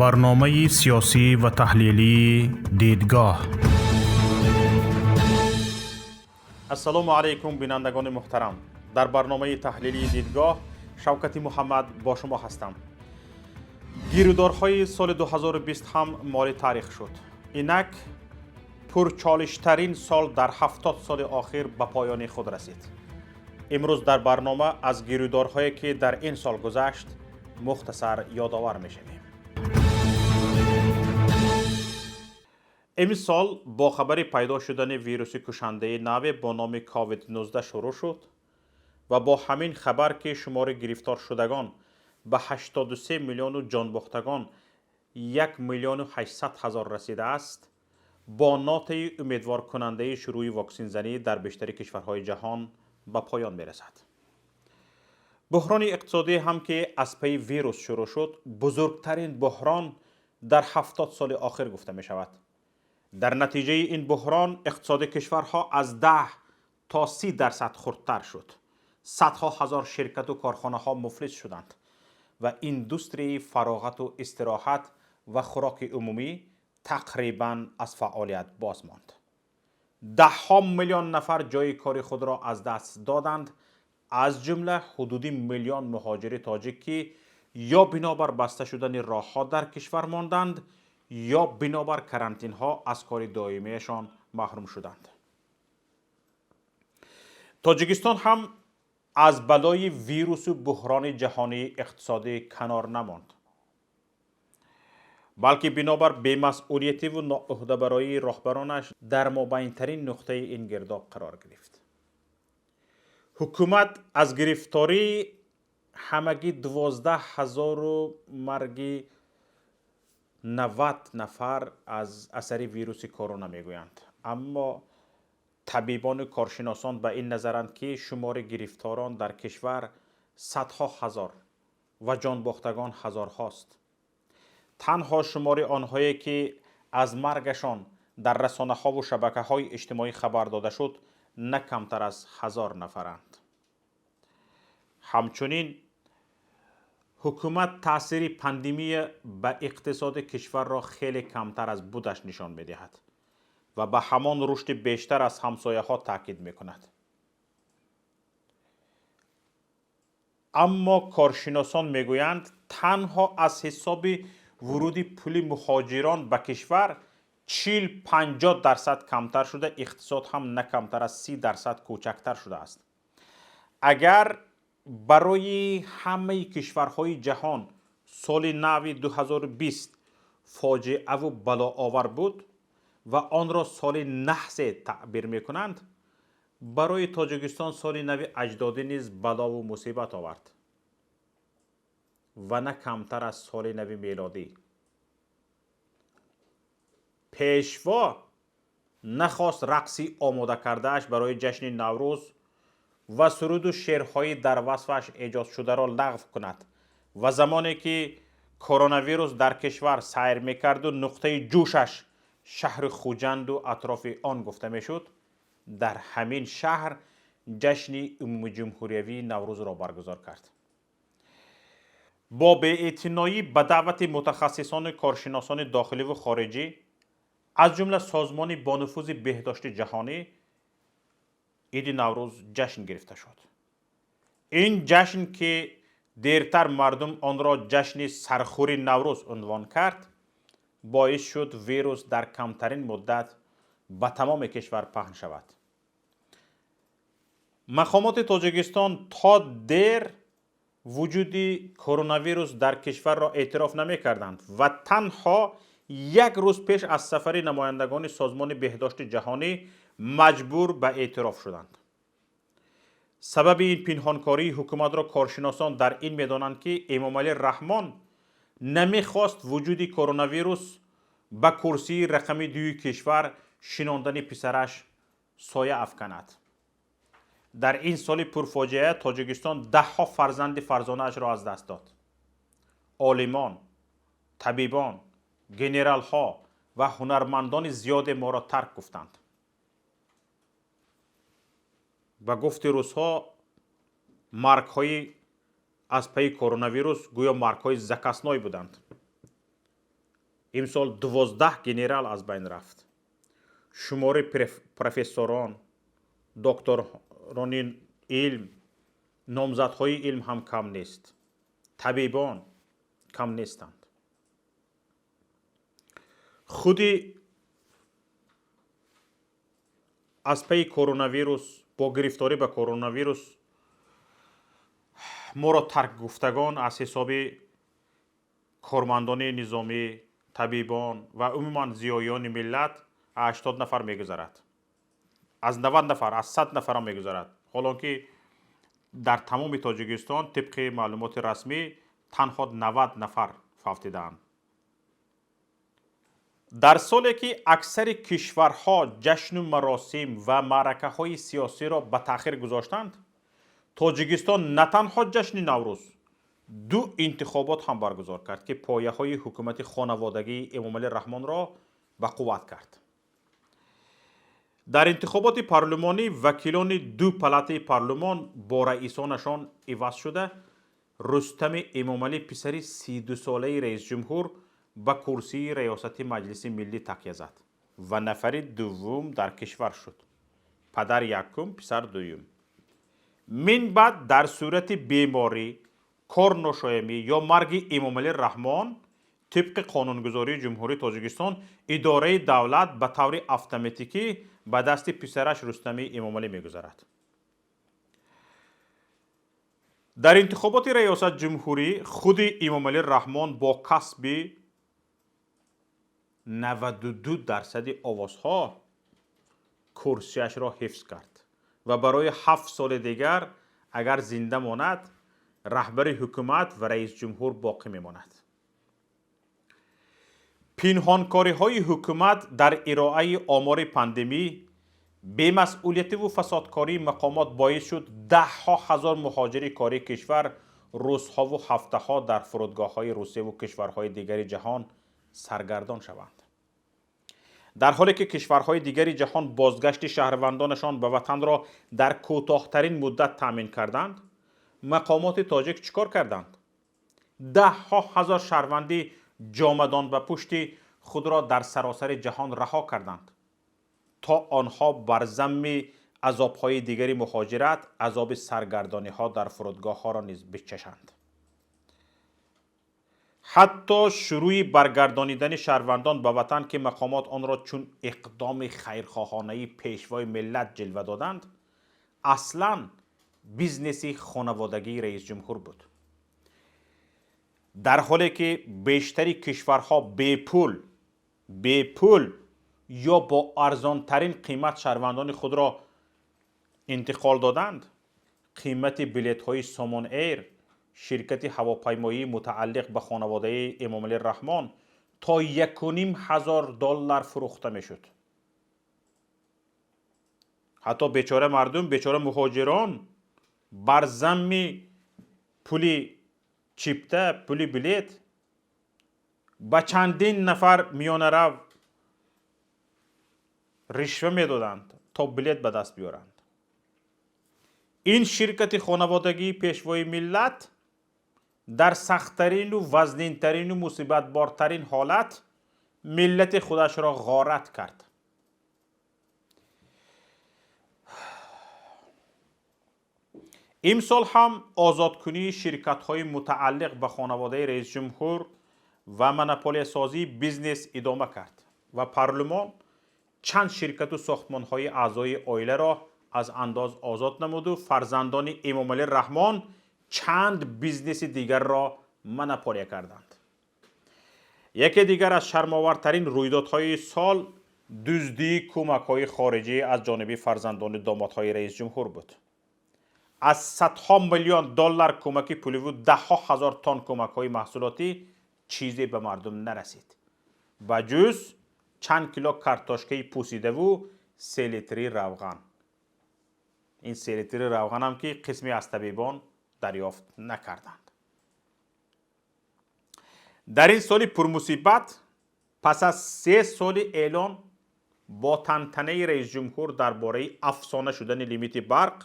Барномаи сиёсӣ ва таҳлилии «Дидгоҳ». Ассалому алайкум, бинандагони муҳтарам. Дар барномаи таҳлилии «Дидгоҳ» Шавкати Муҳаммад бо шумо ҳастам. Гирудорҳои соли 2020 ҳам моли таърих шуд. Инак пурчолиштарин сол дар 70 соли охир ба поёни худ расид. Имрӯз дар барнома аз гирудорҳое, ки дар ин сол гузашт, мухтасар ёдовар мешавем. Имсол бо хабари пайдо шудани вируси кушандаи наве бо номи COVID-19 шурӯъ шуд ва бо ҳамин хабар, ки шумори гирифторшудагон ба 83 миллиону ҷонбохтагон 1 миллиону 800 ҳазор расидааст, бо нотаи умедворкунандаи шурӯи воксинзанӣ дар бештари кишварҳои ҷаҳон ба поён мерасад. Буҳрони иқтисодӣ ҳам, ки аз пайи вирус шурӯъ шуд, бузургтарин буҳрон дар 70 соли охир гуфта мешавад. Дар натиҷаи ин буҳрон иқтисоди кишварҳо аз 10 то 30% хурдтар шуд. Садҳо ҳазор ширкату корхонаҳо муфлис шуданд ва индустрияи фароғату истироҳат ва хӯроки умумӣ тақрибан аз фаъолият боз монд. Даҳҳо миллион нафар ҷойи кори худро аз даст доданд, аз ҷумла ҳудуди миллион муҳоҷири тоҷик, ки ё бинобар баста шудани роҳҳо дар кишвар монданд, ё бинобар карантинҳо аз кори доимиашон маҳрум шуданд. Тоҷикистон ҳам аз балои вирусу буҳрони ҷаҳонии иқтисодӣ канор намонд, балки бинобар бемасъулиятиву ноуҳдабароии роҳбаронаш дар мобайнтарин нуқтаи ин гирдоб қарор гирифт. Ҳукумат аз гирифтории ҳамагӣ 12 ҳазору марги 90 нафар аз асари вируси корона мегӯянд, аммо табибону коршиносон ба ин назаранд, ки шумори гирифторон дар кишвар садҳо ҳазор ва ҷонбохтагон ҳазорҳост. Танҳо шумори онҳое, ки аз маргашон дар расонаҳову шабакаҳои иҷтимоӣ хабар дода шуд, на камтар аз 1000 нафаранд. Ҳамчунин ҳукумат таъсири пандемия ба иқтисоди кишварро хеле камтар аз будаш нишон медиҳад ва ба ҳамон рушди бештар аз ҳамсояҳо таъкид мекунад. Аммо коршиносон мегӯянд, танҳо аз ҳисоби вуруди пули муҳоҷирон ба кишвар 40-50% камтар шуда, иқтисод ҳам на камтар аз 30% кӯчактар шудааст. Агар барои ҳамаи кишварҳои ҷаҳон соли нави 2020 фоҷиаву балоовар буд ва онро соли наҳсе таъбир мекунанд, барои Тоҷикистон соли нави аҷдодӣ низ балову мусибат овард ва на камтар аз соли нави мелодӣ. Пешво нахост рақси омода кардааш барои ҷашни Наврӯз ва суруду шеърҳои дар васфаш эҷодшударо лағв кунад ва замоне ки коронавирус дар кишвар сайр мекарду нуқтаи ҷӯшаш шаҳри Хуҷанду атрофи он гуфта мешуд, дар ҳамин шаҳр ҷашни умумиҷумҳуриявии Наврӯзро баргузор кард. Бо беэътиноӣ ба даъвати мутахассисону коршиносони дохиливу хориҷӣ, аз ҷумла Созмони бонуфузи беҳдошти ҷаҳонӣ, иди Наврӯз ҷашн гирифта шуд. Ин ҷашн, ки дертар мардум онро ҷашни сархӯри Наврӯз унвон кард, боис шуд вирус дар камтарин муддат ба тамоми кишвар паҳн шавад. Мақомоти Тоҷикистон то дер вуҷуди коронавирус дар кишварро эътироф намекарданд ва танҳо як рӯз пеш аз сафари намояндагони Созмони беҳдошти ҷаҳонӣ маҷбур ба эътироф шуданд. Сабаби ин пинҳонкории ҳукуматро коршиносон дар ин медонанд, ки Эмомалӣ Раҳмон намехост вуҷуди коронавирус ба курсии рақами дуюи кишвар шинондани писараш соя афканад. Дар ин соли пурфоҷиа Тоҷикистон даҳҳо фарзанди фарзонаашро аз даст дод. Олимон, табибон, генералҳо ва ҳунармандони зиёде моро тарк гуфтанд. Ба гуфти русҳо, маргҳои аз пайи коронавирус гӯё маргҳои заказной буданд. Имсол 12 генерал аз байн рафт. Шумори профессорон, докторони илм, номзадҳои илм ҳам кам нест, табибон кам нестанд. Худи аз пайи коронавирус, бо гирифторӣ ба коронавирус моро тарк гуфтагон аз ҳисоби кормандони низомӣ, табибон ва умуман зиёиёни миллат 80 нафар мегузарад, аз 90 нафар, аз 100 нафарам мегузарад. Ҳолон ки дар тамоми Тоҷикистон тибқи маълумоти расмӣ танҳо 90 нафар фавтидаанд. Дар соле ки аксари кишварҳо ҷашну маросим ва маъракаҳои сиёсиро ба таъхир гузоштанд, Тоҷикистон на танҳо ҷашни Наврӯз, ду интихобот ҳам баргузор кард, ки пояҳои ҳукумати хонаводагии Эмомалӣ Раҳмонро ба қувват кард. Дар интихоботи парлумонӣ вакилони ду палатаи парлумон бо раисонашон иваз шуда, Рустами Эмомалӣ, писари 32-солаи раисҷумҳур, ба курсии раёсати Маҷлиси миллӣ такя зад ва нафари дуввум дар кишвар шуд. Падар якум, писар дуюм. Мин баъд дар сурати беморӣ, корношоямӣ ё марги Эмомалӣ Раҳмон тибқи қонунгузории Ҷумҳурии Тоҷикистон идораи давлат ба таври автоматикӣ ба дасти писараш Рустами Эмомалӣ мегузарад. Дар интихоботи раёсатҷумҳурӣ худи Эмомалӣ Раҳмон бо касби 92% овозҳо курсиашро ҳифз кард ва барои 7 соли дигар, агар зинда монад, раҳбари ҳукумат ва раисҷумҳур боқӣ мемонад. Пинҳонкориҳои ҳукумат дар ироаи омори пандемӣ, бемасъулиятиву фасодкории мақомот боис шуд даҳҳо ҳазор муҳоҷири кории кишвар рӯзҳову ҳафтаҳо дар фурудгоҳҳои Русияву кишварҳои дигари ҷаҳон саргардон шаванд. Дар ҳоле ки кишварҳои дигари ҷаҳон бозгашти шаҳрвандонашон ба ватанро дар кӯтоҳтарин муддат таъмин карданд, мақомоти тоҷик чӣ кор карданд? Даҳҳо ҳазор шаҳрванди ҷомадон ба пушти худро дар саросари ҷаҳон раҳо карданд, то онҳо бар замми азобҳои дигари муҳоҷират азоби саргардониҳо дар фурудгоҳҳоро низ бичашанд. Ҳатто шурӯи баргардонидани шаҳрвандон ба ватан, ки мақомот онро чун иқдоми хайрхоҳонаи пешвои миллат ҷилва доданд, аслан бизнеси хонаводагии раисҷумҳур буд. Дар ҳоле ки бештари кишварҳо бепул ё бо арзонтарин қимат шаҳрвандони худро интиқол доданд, қимати билетҳои Сомон Эйр, ширкати ҳавопаймоии мутааллиқ ба хонаводаи Эмомалӣ Раҳмон, то 1500 доллар фурӯхта мешуд. Ҳатто бечора мардум, бечора муҳоҷирон бар замми пули чипта, пули билет ба чандин нафар миёнарав ришва медоданд, то билет ба даст биёранд. Ин ширкати хонаводагии пешвои миллат дар сахттарину вазнинтарину мусибатбортарин ҳолат миллати худашро ғорат кард. Имсол ҳам озодкунии ширкатҳои мутааллиқ ба хонаводаи раисҷумҳур ва монополиясозии бизнес идома кард ва парлумон чанд ширкату сохтмонҳои аъзои оиларо аз андоз озод намуду фарзандони Эмомалӣ Раҳмон чанд бизнеси дигарро монополия карданд. Яке дигар аз шармовартарин рӯйдодҳои сол дуздии кӯмакҳои хориҷӣ аз ҷониби фарзандони домодҳои раисҷумҳур буд. Аз садҳо миллион доллар кӯмаки пуливу даҳҳо ҳазор тонн кӯмакҳои маҳсулотӣ чизе ба мардум нарасид, ба ҷуз чанд кило картошкаи пусидаву 3 литри равған. Ин 3 литри равғанам ки қисме аз табибон дарёфт накарданд. Дар ин соли пурмусибат, пас аз 3 соли эълон бо тантанаи раисҷумҳур дар бораи афсона шудани лимити барқ,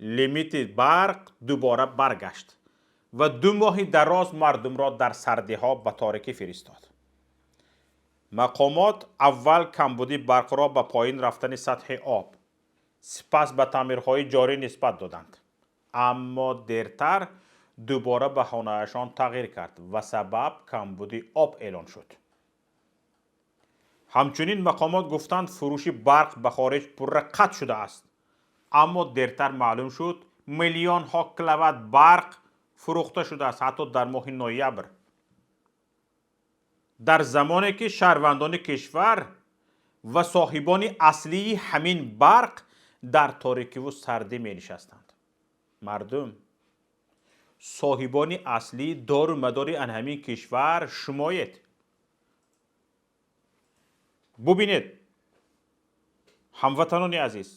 лимити барқ дубора баргашт ва 2 моҳи дароз мардумро дар сардиҳо ба торикӣ фиристод. Мақомот аввал камбуди барқро ба поин рафтани сатҳи об, сипас ба таъмирҳои ҷорӣ нисбат доданд, аммо дертар дубора баҳонаашон тағйир кард ва сабаб камбуди об эълон шуд. Ҳамчунин мақомот гуфтанд, фурӯши барқ ба хориҷ пурра қатъ шудааст, аммо дертар маълум шуд, миллионҳо киловатт барқ фурӯхта шудааст, ҳатто дар моҳи ноябр, дар замоне ки шаҳрвандони кишвар ва соҳибони аслии ҳамин барқ дар торикиву сардӣ менишастанд. Мардум, соҳибони аслии дору мадори ан ҳамин кишвар шумоед. Бубинед, ҳамватанони азиз,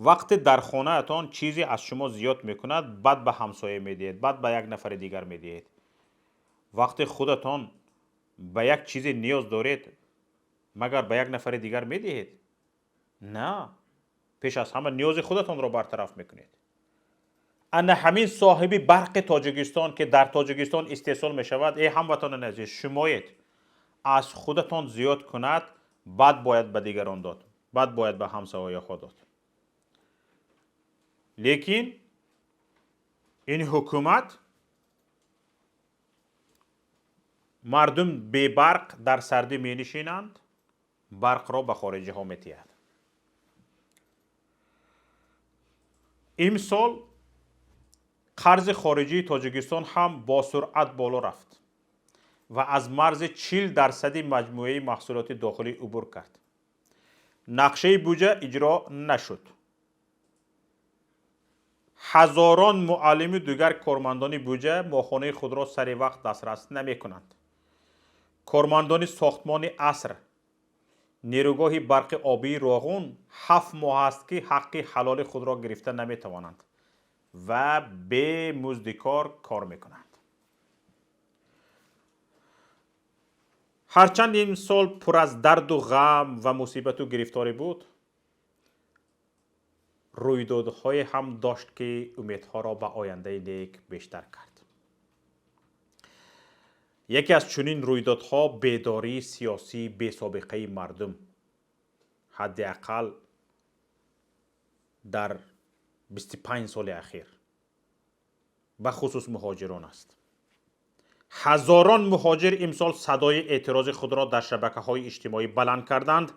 вақте дар хонаатон чизе аз шумо зиёд мекунад, баъд ба ҳамсоя медиҳед, баъд ба як нафари дигар медиҳед. Вақте худатон ба як чизе ниёз доред, магар ба як нафари дигар медиҳед? На, пеш аз ҳама ниёзи худатонро бартараф мекунед. Ана ҳамин соҳиби барқи Тоҷикистон, ки дар Тоҷикистон истеҳсол мешавад, эй ҳамватанони азиз, шумоед. Аз худатон зиёд кунад, баъд бояд ба дигарон дод, баъд бояд ба ҳамсояҳо дод. Лекин ин ҳукумат мардум бебарқ дар сардӣ менишинанд, барқро ба хориҷиҳо медиҳад. Имсол қарзи хориҷии Тоҷикистон ҳам бо суръат боло рафт ва аз марзи 40% маҷмӯаи маҳсулоти дохилӣ убур кард. Нақшаи буҷа иҷро нашуд. Ҳазорон муаллиму дигар кормандони буҷа моҳонаи худро сари вақт дастрас намекунанд. Кормандони сохтмони аср, нерӯгоҳи барқи обии Роғун 7 моҳ аст, ки ҳаққи ҳалоли худро гирифта наметавонанд ва бемузди кор кор мекунанд. Ҳарчанд ин сол пур аз дарду ғам ва мусибату гирифторӣ буд, рӯйдодҳое ҳам дошт, ки умедҳоро ба ояндаи нек бештар кард. Яке аз чунин рӯйдодҳо бедории сиёсии бесобиқаи мардум, ҳадди ақал дар 25 соли ахир, бахусус муҳоҷирон аст. Ҳазорон муҳоҷир имсол садои эътирози худро дар шабакаҳои иҷтимоӣ баланд карданд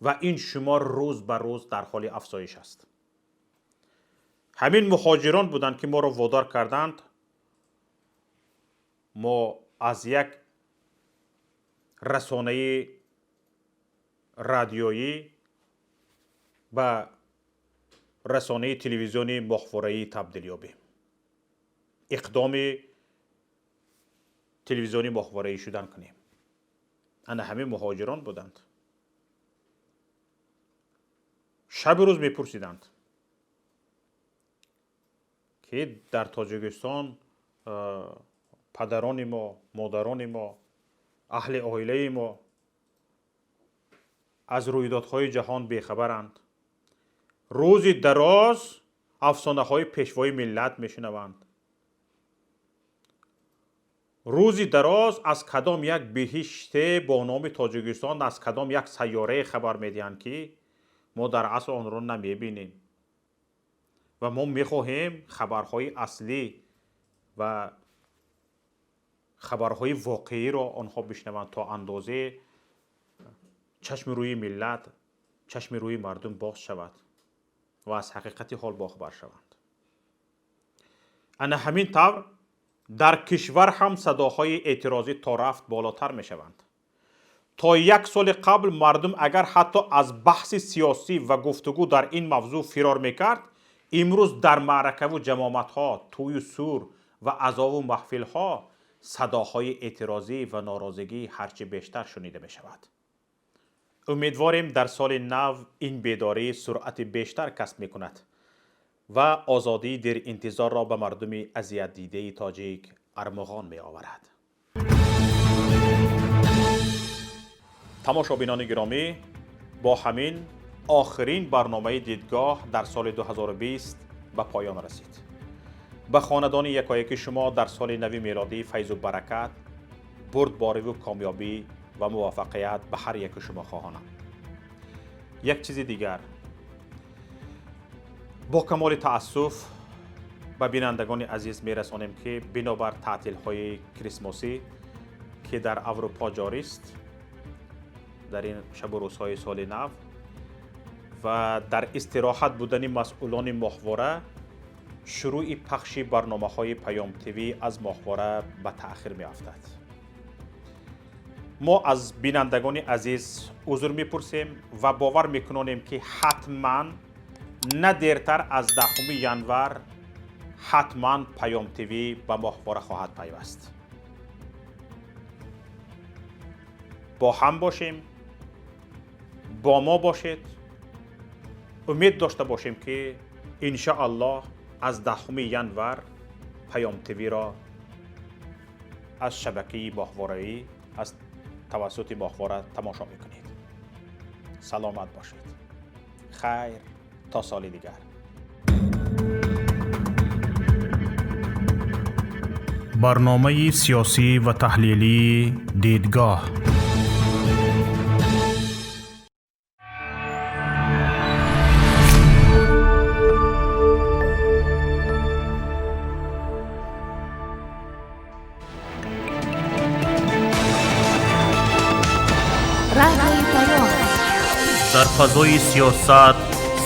ва ин шумор рӯз ба рӯз дар ҳоли афзоиш аст. Ҳамин муҳоҷирон буданд, ки моро водор карданд мо аз як расонаи радиоӣ ба расонаи телевизиони моҳвораӣ табдил ёбем, иқдоми телевизиони моҳвораӣ шудан кунем. Ана ҳамин муҳоҷирон буданд. Шабу рӯз мепурсиданд, ки дар Тоҷикистон падарони мо, модарони мо, аҳли оилаи мо аз рӯйдодҳои ҷаҳон бехабаранд. Рӯзи дароз афсонаҳои пешвои миллат мешунаванд. Рӯзи дароз аз кадом як биҳиште бо номи Тоҷикистон, аз кадом як сайёрае хабар медиҳанд, ки мо дар асл онро намебинем ва мо мехоҳем хабарҳои аслӣ ва хабарҳои воқеиро онҳо бишнаванд, то андозе чашми рӯи миллат, чашми рӯи мардум боз шавад ва аз ҳақиқати ҳол бохабар шаванд. Ана ҳамин тавр дар кишвар ҳам садоҳои эътирозӣ то рафт болотар мешаванд. То як соли қабл мардум агар ҳатто аз баҳси сиёсӣ ва гуфтугӯ дар ин мавзӯъ фирор мекард, имрӯз дар маъракаву ҷамоматҳо, тӯю сур ва азову маҳфилҳо садоҳои эътирозӣ ва норозигӣ ҳарчи бештар шунида мешавад. Умедворем, дар соли нав ин бедорӣ суръати бештар касб мекунад ва озодии деринтизорро ба мардуми азиятдидаи тоҷик армуғон меоварад. Тамошобинони гиромӣ, бо ҳамин охирин барномаи дидгоҳ дар соли 2020 ба поён расид. Ба хонадони якояки шумо дар соли нави мелодӣ файзу баракат, бурдбориву комёбӣ ва муваффақият ба ҳар яки шумо хоҳонам. Як чизи дигар, бо камоли таассуф ба бинандагони азиз мерасонем, ки бинобар таътилҳои крисмосӣ, ки дар Аврупо ҷорист дар ин шабу рӯзҳои соли нав, ва дар истироҳат будани масъулони моҳвора, шурӯъи пахши барномаҳои Паём ТВ аз моҳвора ба таъхир меафтад. Мо аз бинандагони азиз узр мепурсем ва бовар мекунонем, ки ҳатман на дертар аз 10 январ ҳатман Паём ТВ ба моҳвора хоҳад пайваст. Бо ҳам бошем, бо мо бошед. Умед дошта бошем, ки иншоаллоҳ аз 10 январ Паём ТВ-ро аз шабакаи моҳвораӣ, аз тавассути моҳвора тамошо мекунед. Саломат бошед. Хайр, то соли дигар. Барномаи сиёсӣ ва таҳлилии «Дидгоҳ». Радиои Паём. Дар фазои сиёсат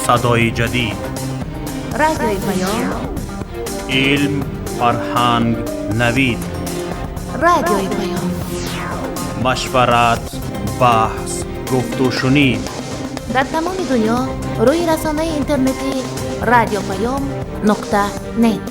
садои ҷадид. Радиои Паём. Илм, фарҳанг, навид. Радиои Паём. Машварат, баҳс, гуфтушунид. Дар тамоми дунё рӯи расонаи интернетӣ радиопаём.нет.